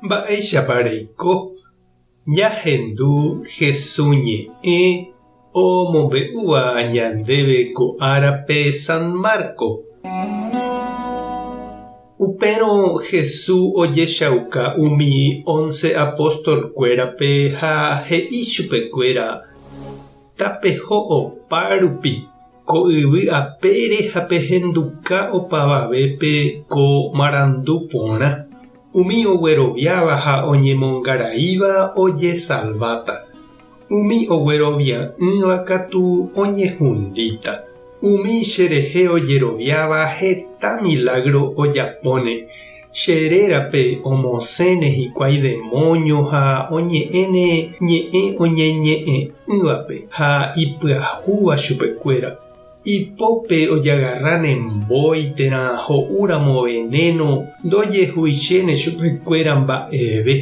Mba'éichapa reiko? Ñahendu Hesu ñe'ẽ omombe'úva ñandéve ko árape San Marco. Upérõ Hesu ojechauka umi once apóstol-kuérape ha he'i chupekuéra, Tapeho opa rupi ko yvy apére ha pehenduka opavavépe ko marandu porã. Umi ogueroviáva ha oñemongaraíva ojesalváta, umi oguerovia'ỹva katu oñehundíta. Umi cherehe ojeroviáva heta milágro ojapóne, che rérape omosẽne hikuái demóño ha oñe'ẽne ñe'ẽ oñeñe'ẽ'ỹvape ha ipyahúva chupekuéra. Ipópe ojagarráne mbói térã ho'úramo venéno ndojehuichéne chupekuéra mba'eve,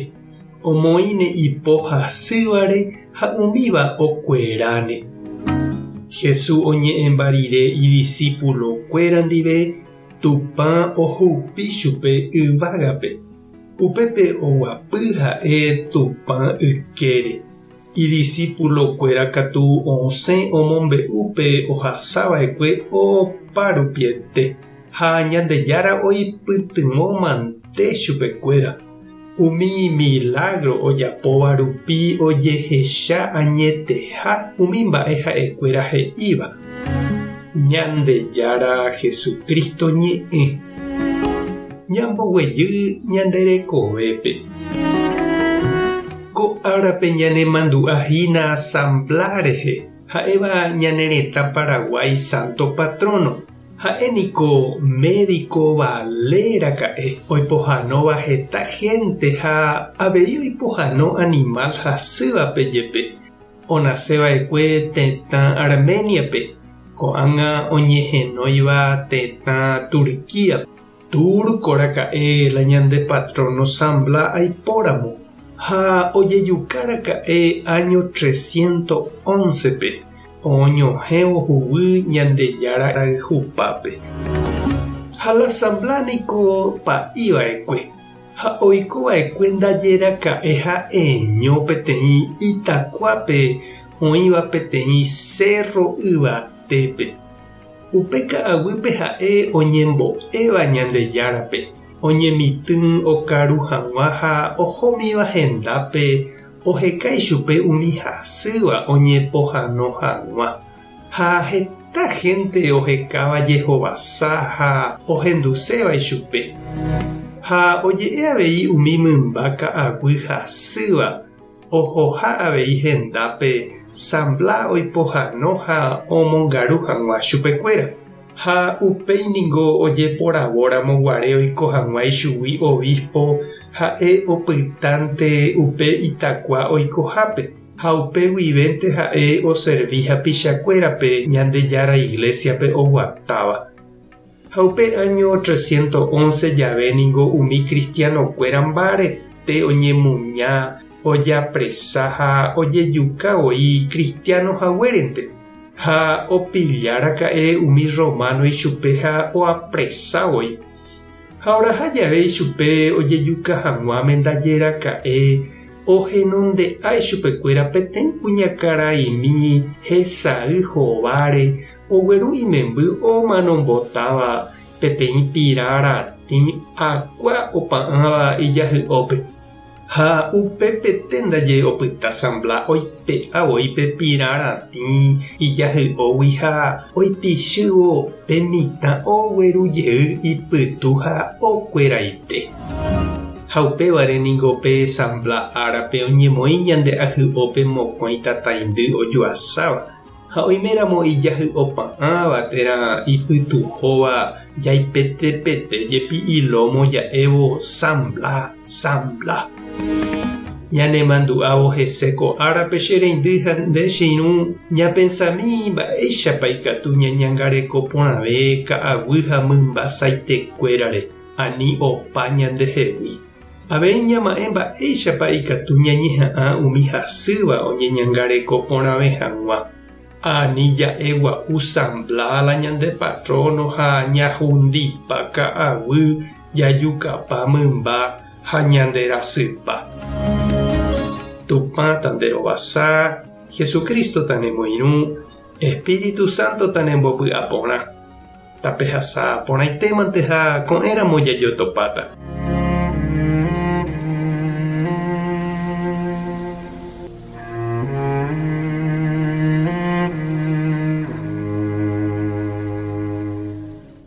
omoĩne ipo hasývare ha umíva okueráne. Jesús oñe'ẽmba rire idisípulokuéra ndive, Tupã ohupi chupe yvágape. Upépe oguapy ha'e Tupã ykére. Idisípulokuéra katu osẽ omombe'u pe ohasa va'ekue opa rupiete, ha Ñandejára oipytyvõ mante chupekuéra. Umi milágro ojapóva rupi ojehecha añeteha umi mba'e ha'ekuéra he'íva. Ñandejára Jesucristo ñe'ẽ. Ñamboguejy ñande rekovépe. Ko árape ñanemandu'a hína San Blas rehe, ha'éva ñane retã Paraguái santo patrono. Ha'e niko médico vale raka'e, oipohãnóva heta gente ha avei oipohãno animal hasývape jepe. Onase va'ekue tetã Armenia-pe, ko'ág̃a oñehenóiva tetã Turquía-pe. Túrko raka'e la ñande patrono San Blas aipóramo, ha ojejuka raka'e áño 311-pe, oñohẽvo huguy Ñandejára rayhupápe. Ha la San Blas niko pa'i va'ekue, ha oiko va'ekue ndaje raka'e ha'eño peteĩ itakuápe oĩva peteĩ sérro yvatépe. Upe ka'aguýpe ha'e oñembo'éva Ñandejárape, oñemitỹ okaru hag̃ua ha ohómiva hendápe oheka ichupe umi hasýva oñepohãno hag̃ua. Ha heta hénte ohekáva jehovasa ha ohenduséva ichupe. Ha oje'e avei umi mymba ka'aguy hasýva Ohoha avei hendápe San Blas oipohano ha omongaru hag̃ua chupekuéra. Ha upéi ningo ojeporavóramo guare oiko hag̃ua ichugui obispo ha'e opytánte upe itakua oikohápe, ha upe guivénte ha'e oservi hapichakuérape Ñandejára Iglésiape oguatáva. Ha upe áño 311 jave ningo umi kristianokuéra mbarete oñemuña, ojapresa ha ojejuka voi kristiáno haguérente. Ha opilla raka'e umi rrománo ichupe ha oapresa voi. Ha oraha jave ichupe ojejuka hag̃uáme ndaje raka'e ohenonde'a ichupekuéra peteĩ kuñakaraimi hesay hováre Ogueru imemby omanombotáva peteĩ pira ratĩ akua opa'ãva ijahy'ópe. Ha upepete ndaje opyta San Blas oipe'a voi pe pira ratĩ ijahy'ógui ha oipichývo pe mitã ogueru jey ipytu ha okueraite. Ha upévare ningo pe San Blas árape oñemoĩ ñande ahy'ópe mokõi tataindy ojuasáva. Ha oiméramo ijahy'opa'ãva térã ipytuhóva jaipetepete jepi ilómo ja'évo San Blas, San Blas. Ñanemandu'ávo hese ko árape che reindy ha nde che irũ ñapensami mba'éichapa ikatu ñañangareko porãve ka'aguy ha mymba saitekuérare ani opa ñandehegui. Avei ñama'ẽ mba'éichapa ikatu ñañeha'ã umi hasýva oñeñangareko porãve hag̃ua. Ani ja'e gua'u San Blas la ñande patróno ha ñahundipa ka'aguy jajukapa mymba ha ñanderasypa. Tupã tanderovasa, Jesucristo tanemoirũ, Espíritu Santo tanembopy'aporã. Tapehasa porãitémante ha ko'ẽramo jajotopáta.